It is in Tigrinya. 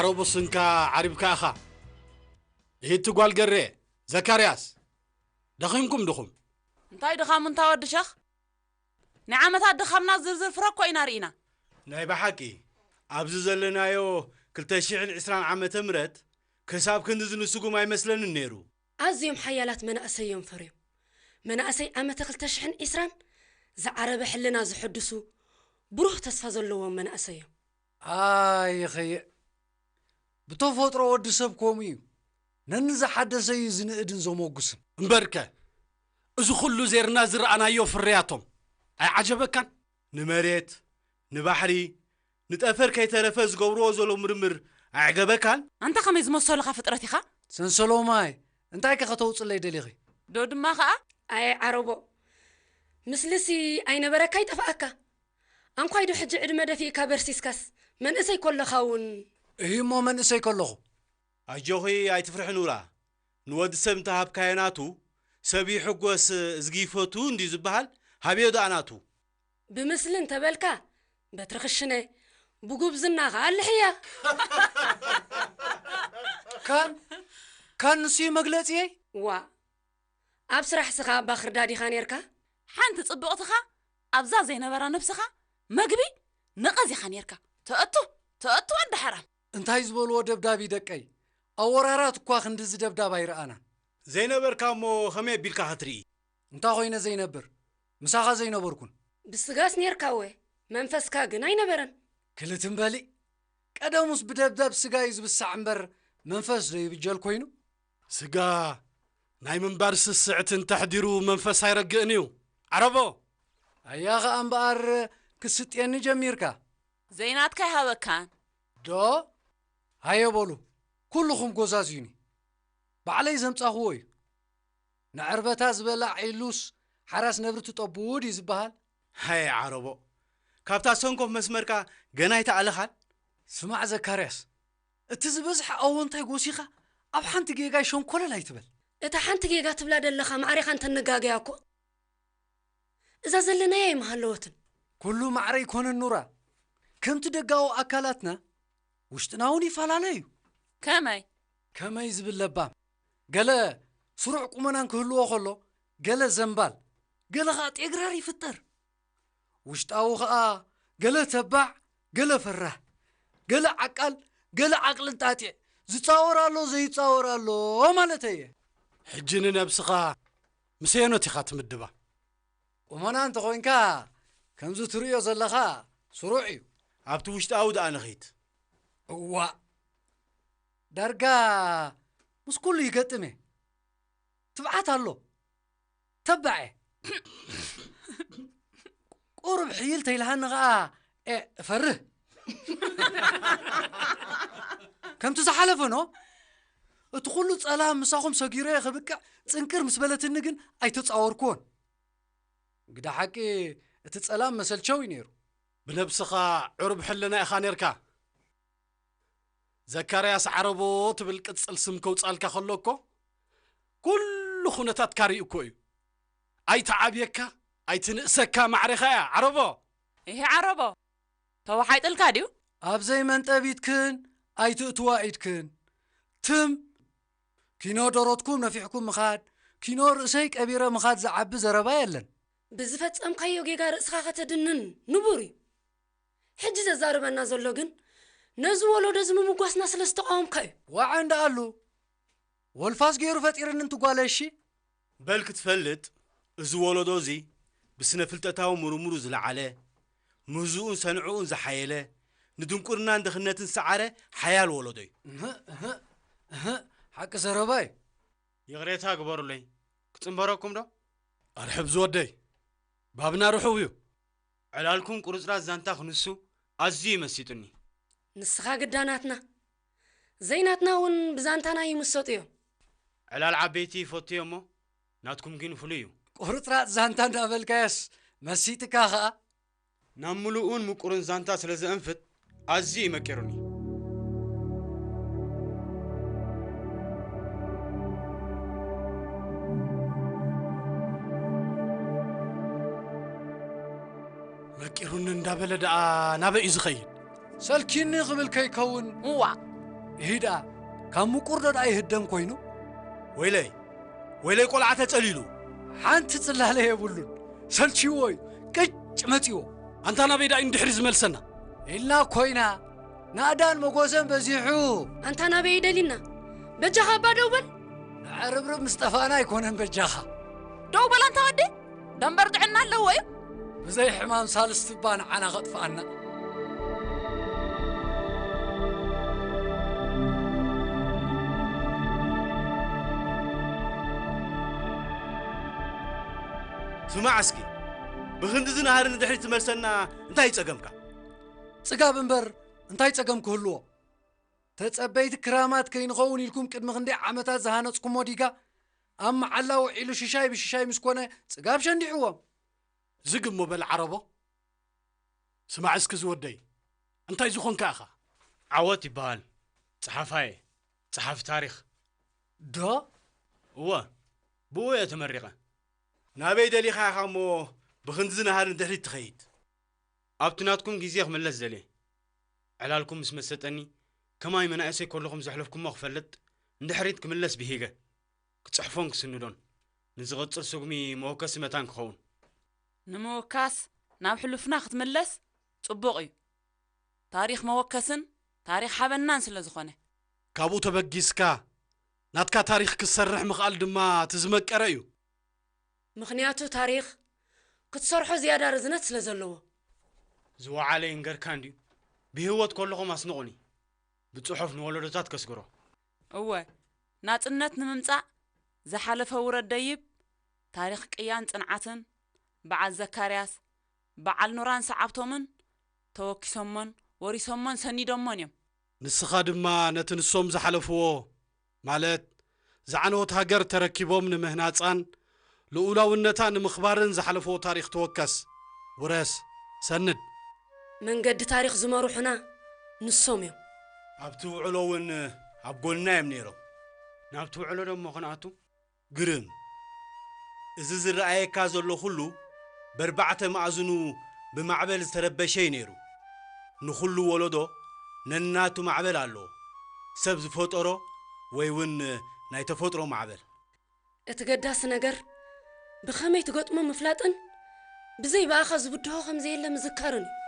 ረቡስንካ ዓሪብካ ኢኻ። ይህቲ ጓል ገሬ፣ ዘካርያስ፣ ደኺምኩም ድኹም? እንታይ ድኻም እንታ ወዲ ሸኽ? ንዓመታት ድኻምና ዝርዝር ፍረ እኮ ኢና ርኢና። ናይ ብሓቂ፣ ኣብዚ ዘለናዮ ክልተ ሽሕን ዕስራን ዓመተ ምህረት ክሳብ ክንድዚ ንስጉም ኣይመስለንን ነይሩ። ኣዝዮም ሓያላት መናእሰይ እዮም ፈርዮም። መናእሰይ ዓመተ ክልተ ሽሕን ዕስራን ዝዓረበ ሕልና ዝሕድሱ ብሩህ ተስፋ ዘለዎም መናእሰይ እዮም። ኣይ ኸየ፣ ብተፈጥሮ ወዲ ሰብ ከምኡ እዩ። ነንዝሓደሰ እዩ ዝንእድን ዘሞጉስን። እምበርከ፣ እዚ ኩሉ ዜርና ዝረኣናዮ ፍርያቶም ኣይዓጀበካን? ንመሬት፣ ንባሕሪ፣ ንጠፈር ከይተረፈ ዝገብርዎ ዘሎ ምርምር ኣየዕገበካን? ኣንታ ከመይ ዝመሰሉኻ ፍጥረት ኢኻ? ሰንሰሎማይ፣ እንታይ ከ ከተውፅለይ ደሊኺ? ዶ ድማ ኸኣ? ኣየ ዓረቦ፣ ምስልሲ ኣይነበረካ ይጠፍኣካ። ኣንኳይ ዶ ሕጂ ዕድመ ደፊእካ በርሲስካስ፣ መንእሰይ ኮለኻ እውን። እሂ እሞ መንእሰይ ከለኹ። ኣጆኺ ኣይትፍርሒ ኑራ። ንወዲ ሰብ እንተሃብካዮ ናቱ፣ ሰብ ይሕጎስ እዝጊ ይፈቱ እንድዩ ዝበሃል፣ ሃብዮ ደኣ ናቱ። ብምስሊ እንተበልካ፣ በትሪ ክሽነ፣ ብጉብዝና ኸኣ ኣልሕያ። ካን፣ ካን ንሱ እዩ መግለጺየይ? ዋእ፣ ኣብ ስራሕ ስኻ ኣባ ክርዳድ ኢኻ ኔርካ? ሓንቲ ጽብቕትኻ ኣብዛ ዘይነበራ ነብስኻ መግቢ ነቐዝ ኢኻ ኔርካ። ተእቱ፣ ተእቱ ወዲ ሓራም። እንታይ ዝበልዎ ደብዳብ እዩ ደቀይ? ኣወራራት እኳ ክንድዚ ደብዳብ ኣይረኣናን። ዘይነበርካ እሞ ከመይ ኣቢልካ ክትርኢ? እንታ ኾይነ ዘይነብር? ምሳኻ ዘይነበርኩን። ብስጋስ ኔርካ እወ፣ መንፈስካ ግን ኣይነበረን። ክልትም በሊ። ቀደሙስ ብደብዳብ ስጋ እዩ ዝብሳዕ እምበር መንፈስ ዶ ይብጀል ኮይኑ? ስጋ ናይ ምንባር ስስዕቲ እንተሕዲሩ መንፈስ ኣይረግእን እዩ። ዓረቦ! ኣያ ኸኣ እምበኣር ክስጥየኒ ጀሚርካ። ዘይናትካ ይሃበካን። ዶ? ሃየ በሉ፣ ኩልኹም ጎዛዝዩኒ። ባዕለይ ዘምጻኽዎ እዩ። ንዕርበታ ዝበላዕ ኢሉስ ሓራስ ነብሪ ትጠብው ድዩ ዝበሃል? ሃየ ዓረቦ፣ ካብታ ሰንኮፍ መስመርካ ገና ኣይተኣለኻን? ስማዕ ዘካርያስ፣ እቲ ዝበዝሐ ኣወንታይ ጎሲኻ ኣብ ሓንቲ ጌጋይ ሸንኮለል ኣይትበል። እታ ሓንቲ ጌጋ ትብላ ደለኻ ማዕሬኻ እንተነጋገያ እኮ እዛ ዘለናያ ኣይምሃለወትን። ኩሉ ማዕረ ኣይኮነን ኑራ። ከምቲ ደጋዊ ኣካላትና ውሽጥና እውን ይፈላለ እዩ። ከመይ? ከመይ ዝብል ለባም። ገለ ስሩዕ ቁመናን ክህልዎ ከሎ፣ ገለ ዘንባል፣ ገለ ኸኣ ጤግራር ይፍጠር። ውሽጣዊ ኸኣ ገለ ተባዕ፣ ገለ ፈራህ፣ ገለ ዓቃል፣ ገለ ዓቕሊ ጣጢዕ፣ ዝጻወር ኣሎ፣ ዘይጻወር ኣሎ ማለተይ እየ። ሕጂ ንነብስኻ ምስ ኣየኖት ኢኻ ትምድባ? ቁመና እንተኾይንካ፣ ከምዚ ትርእዮ ዘለኻ ስሩዕ እዩ። ኣብቲ ውሽጣዊ ደኣ ንኺድ። እዋእ፣ ዳርጋ ምስ ኩሉ ይገጥም እየ። ትብዓት ኣሎ። ተባዕ እየ። ቁሩብ ሕይል ተይልሃኒ ኸኣ፣ ኤ፣ እፈርህ። ከምቲ ዝሓለፈ ኖ፣ እቲ ኩሉ ጸላም ምሳኹም ሰጊረዮ ክብቅዕ ጽንቅር ምስ በለትኒ ግን ኣይተጻወርኩዎን። ግዳ ሓቂ እቲ ጸላም መሰልቸው እዩ ነይሩ። ብነብስኻ ዕሩብ ሕልና ኢኻ ነርካ። ዘካርያስ ዓረቦ ትብል ቅጽል ስም ከውጻልካ ከሎ እኮ፣ ኩሉ ኩነታትካ ርእዩ እኮ እዩ። ኣይትዓብየካ፣ ኣይትንእሰካ ማዕሬኻ እያ፣ ዓረቦ። እሂ ዓረቦ፣ ተወሓይጥልካ ድዩ? ኣብ ዘይመንጠቢትክን ኣይትእትዋ ኢድክን። ትም፣ ኪኖ ደሮትኩም ነፊሕኩም ምኻድ፣ ኪኖ ርእሰይ ቀቢረ ምኻድ ዝዓቢ ዘረባ የለን። ብዝፈጸምካዮ ጌጋ ርእስኻ ከተድንን ንቡር እዩ። ሕጂ ዘዛርበና ዘሎ ግን ነዚ ወለዶ እዚ ምምጓስና ስለ ዝተቃወምካ እዩ። ዋዓ እንዳኣሉ፣ ወልፋስ ገይሩ ፈጢርኒ እንትጓለ እሺ። በል ክትፈልጥ፣ እዚ ወለዶ እዚ ብስነ ፍልጠታዊ ምርምሩ ዝለዓለ፣ ምህዝኡን ሰንዕኡን ዝሓየለ፣ ንድንቁርናን ድኽነትን ዝሰዓረ ሓያል ወለዶ እዩ። እህ፣ እህ፣ እህ፣ ሓቂ ዘረባ እዩ። ይቕሬታ ግበሩለይ፣ ክጽንበረኩም ዶ? ኣርሕብ ዝወደይ፣ ባብና ርሑው እዩ። ዕላልኩም ቁርጽራጽ ዛንታ ክንሱ ኣዝዩ እዩ መሲጡኒ። ንስኻ ግዳ ናትና፣ ዘይናትና እውን ብዛንታና ይምሰጡ እዮም። ዕላል ዓበይቲ ይፈቱ እዮም እሞ፣ ናትኩም ግን ፍሉይ እዩ። ቁርጽራጽ ዛንታ እንዳበልካዮስ መሲጥካ ኸኣ። ናብ ምሉእን ምቁርን ዛንታ ስለ ዘእንፍት ኣዝዩ እዩ መቂሩኒ። መቂሩኒ እንዳበለ ደኣ ናበይ እዩ ዝኸይድ? ሰልኪኒ ክብል ከይከውን። እዋ፣ ይሂዳ ካብ ምቁር ዶ ደኣ ይህደም ኮይኑ? ወይለይ፣ ወይለይ ቆልዓ ተጸሊሉ። ሓንቲ ጽላለ የብሉን። ሰልችዎ እዩ። ቅጭ መጺዎ። ኣንታ ናበይ ደኣ እዩ ንድሕሪ ዝመልሰና? ኢልና ኮይና ናእዳን መጎሰን በዚሑ። ኣንታ ናበይ ደሊና? በጃኻ እባ ደው በል። ንዕርብርብ ምስ ጠፋእና ኣይኮነን በጃኻ። ደው በል ኣንታ ወዲ። ደንበር ጥዕና ኣለዎ እዩ። ብዘይ ሕማም ሳልስቲ እባ ንዓና ከጥፍኣና። ስማዕ እስኪ፣ ብኽንድዚ ናህሪ ንድሕሪት ትመልሰና እንታይ ጸገምካ? ጽጋብ እምበር እንታይ ጸገም ክህልዎ? ተጸበይቲ ክራማት ከይንኸውን ኢልኩም ቅድሚ ክንደይ ዓመታት ዝሃነጽኩሞ ዲጋ ኣብ መዓላ ውዒሉ ሽሻይ ብሽሻይ ምስ ኮነ ጽጋብ ሸንዲሕዎም። ዝግ እሞ በል ዓረቦ። ስማዕ እስኪ ዝወደይ፣ እንታይ ዝኾንካ ኢኻ? ዓወት ይበሃል። ጸሓፋየ፣ ጸሓፊ ታሪኽ። ዶ? እወ፣ ብኡ እየ ተመሪቐ። ናበይ ደሊኻ ኢኻ እሞ ብኽንድዚ ናህሪ ንድሕሪት ትኸይድ? ኣብቲ ናትኩም ግዜ ክምለስ ደልየ። ዕላልኩም ምስ መሰጠኒ፣ ከማይ መናእሰይ ከለኹም ዘሕለፍኩሞ ክፈልጥ፣ ንድሕሪት ክምለስ ብሂገ። ክጽሕፎን ክስንዶን፣ ንዝቕጽል ስጉሚ መወከሲ መታን ክኸውን። ንምውካስ ናብ ሕሉፍና ክትምለስ ጽቡቕ እዩ። ታሪኽ መወከስን ታሪኽ ሓበናን ስለ ዝኾነ። ካብኡ ተበጊስካ ናትካ ታሪኽ ክትሰርሕ ምኽኣል ድማ እቲ ዝመቀረ እዩ። ምኽንያቱ ታሪኽ ክትሰርሖ ዝያዳ ርዝነት ስለ ዘለዎ። ዝወዓለ ይንገርካ እንድዩ። ብህይወት ከለኹም ኣስንቑኒ። ብጽሑፍ ንወለዶታት ከስግሮ። እወ፣ ናጽነት ንምምጻእ ዝሓለፈ ውረድ ደይብ፣ ታሪኽ ቅያን ጽንዓትን፣ በዓል ዘካርያስ፣ በዓል ኑራን ሰዓብቶምን ተወኪሶሞን ወሪሶሞን ሰኒዶሞን እዮም። ንስኻ ድማ ነቲ ንሶም ዝሓለፍዎ፣ ማለት ዝዓነወት ሃገር ተረኪቦም ንምህናጻን ልኡላውነታ ንምኽባርን ዝሓለፍዎ ታሪኽ ተወከስ፣ ውረስ፣ ሰንድ። መንገዲ ታሪኽ ዝመርሑና ንሶም እዮም። ኣብቲ ውዕሎ እውን ኣብ ጎንና እዮም ነይሮም። ናብቲ ውዕሎ ደሞ ክንኣቱ? ግርም። እዚ ዝረኣየካ ዘሎ ኩሉ በርባዕተ መኣዝኑ ብማዕበል ዝተረበሸ እዩ ነይሩ። ንኹሉ ወለዶ ነናቱ ማዕበል ኣለዎ። ሰብ ዝፈጠሮ ወይ እውን ናይ ተፈጥሮ ማዕበል። እቲ ገዳሲ ነገር ብኸመይ ትገጥሞ ምፍላጥን ብዘይ ብኣኻ ዝብድሆ ከም ዘየለ ምዝካርን እዩ።